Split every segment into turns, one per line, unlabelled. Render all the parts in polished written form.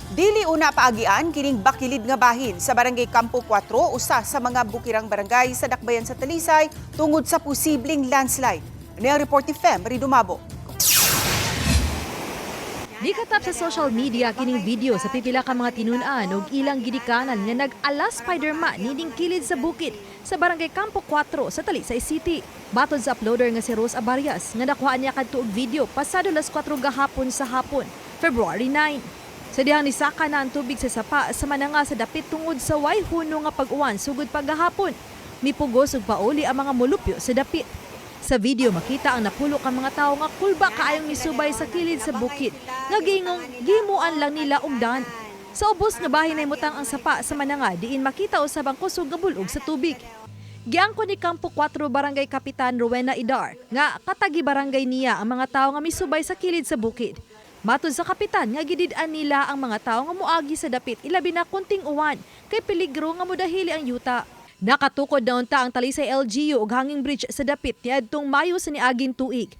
Dili una paagian kining bakilid nga bahin sa Barangay Campo 4, usa sa mga bukirang barangay sa Dakbayan sa Talisay tungod sa posibleng landslide. Ano ang report ni Fem Ridumabo?
Nikatap sa social media kining video sa pipila ka mga tinun-an og ilang gidikanan nga nag-ala Spider-Man nining kilid sa bukid sa Barangay Campo 4 sa Talisay City. Matod sa uploader nga si Rose Abarias nga nakuha niya kadto og video pasado las 4 gahapon sa hapon, February 9. Sa dihang nisaka na ang tubig sa sapa sa mananga sa dapit tungod sa way huno nga pag-uwan sugod paghahapon. Mipugos ug pauli ang mga mulupyo sa dapit. Sa video makita ang napulo ka mga tawo nga kulba kaayong misubay sa kilid sa bukid nga giingong gimuan lang nila og dan. Sa ubos nga bahin ay mutang ang sapa sa mananga diin makita usab ang kusog nga bulog sa tubig. Giangko ni Campo 4 Barangay Kapitan Rowena Idar nga katagi barangay niya ang mga tawo nga misubay sa kilid sa bukid. Matod sa kapitan nga gidid-an nila ang mga tawo nga moagi sa dapit ilabi na kunting uwan kay peligro nga modahili ang yuta. Nakatukod na unta ang Talisay LGU ug hanging bridge sa dapit niadtong Mayo sa niaging tuig.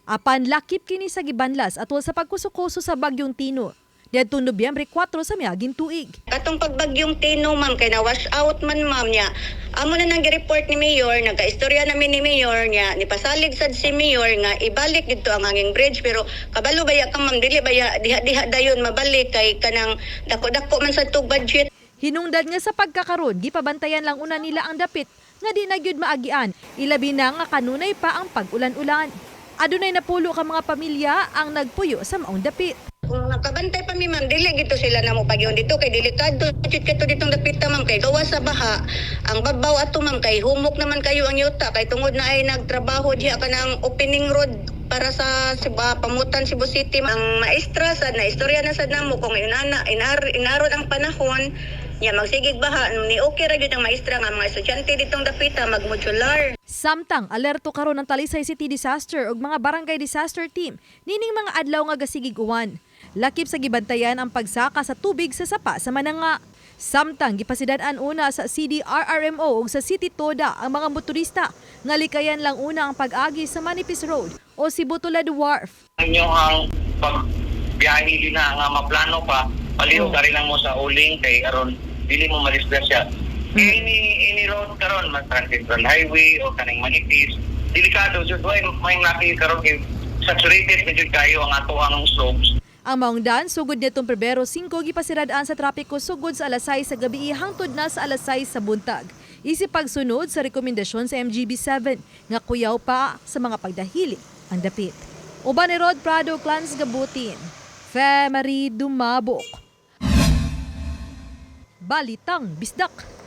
Apan lakip kini sa gibanlas atol sa pagkusukoso sa bagyong Tino niadtong Nobyembre 4 sa miaging tuig.
Katong pagbagyong Tino, ma'am, kay na wash out man, ma'am, niya. Amo na nang gi-report ni Mayor, nagkaistorya namin ni Mayor niya, nipasalig sad si Mayor nga ibalik dito ang hanging bridge, pero kabalo baya ka, ma'am, dili baya diha-diha dayon mabalik kay kanang dako-dako man sa tug budget.
Hinungdan nga sa pagkakaron, gipabantayan lang una nila ang dapit nga di na gyud maagian, ilabi na nga kanunay pa ang pag-ulan-ulan. Adunay napulo ka mga pamilya ang nagpuyo sa maong dapit.
Kung nakabantay pa mi, ma'am, dili gito sila na mo pagyon dito kay delikado jud kato ditong dapita, ma'am, kay gawa sa baha. Ang babaw ato, ma'am, kay humok naman kayo ang yuta kay tungod na ay nagtrabaho diha kanang opening road para sa Cebu, Pamutan, Cebu City. Ang maestra sad na istorya na sad namo kung inana inaron ang panahon niya magsigig baha ni okay ra gyud ang maestra nga mga estudyante ditong dapita magmodular.
Samtang alerto karon ang Talisay City Disaster ug mga barangay disaster team nining mga adlaw nga gasigig uwan. Lakip sa gibantayan ang pagsaka sa tubig sa sapa sa mananga. Samtang gipasidan-an una sa CDRRMO ug sa City Toda ang mga motorista nga likayan lang una ang pag-agi sa Manipis Road o Cebu Toledo Wharf.
Ang pagbiyahe din na nga maplano pa, palihog ka rin lang mo sa uling kay aron dili mo madisgrasya. Kay ini ini road karon mas Trans Central Highway o kaning Manipis, delikado jud, way may napi karon kay saturated na jud kayo ang ato ang slopes.
Ang maong daan sugod nitong Pebrero 5 gipasiradaan sa trapiko sugod sa alas 6 sa gabi hangtod na sa alas 6 sa buntag. Isip pagsunod sa rekomendasyon sa MGB7 nga kuyaw pa sa mga pagdahili ang dapit. Uban ni Rod Prado, Clans Gabutin. Fe Marie Dumabok. Balitang Bisdak.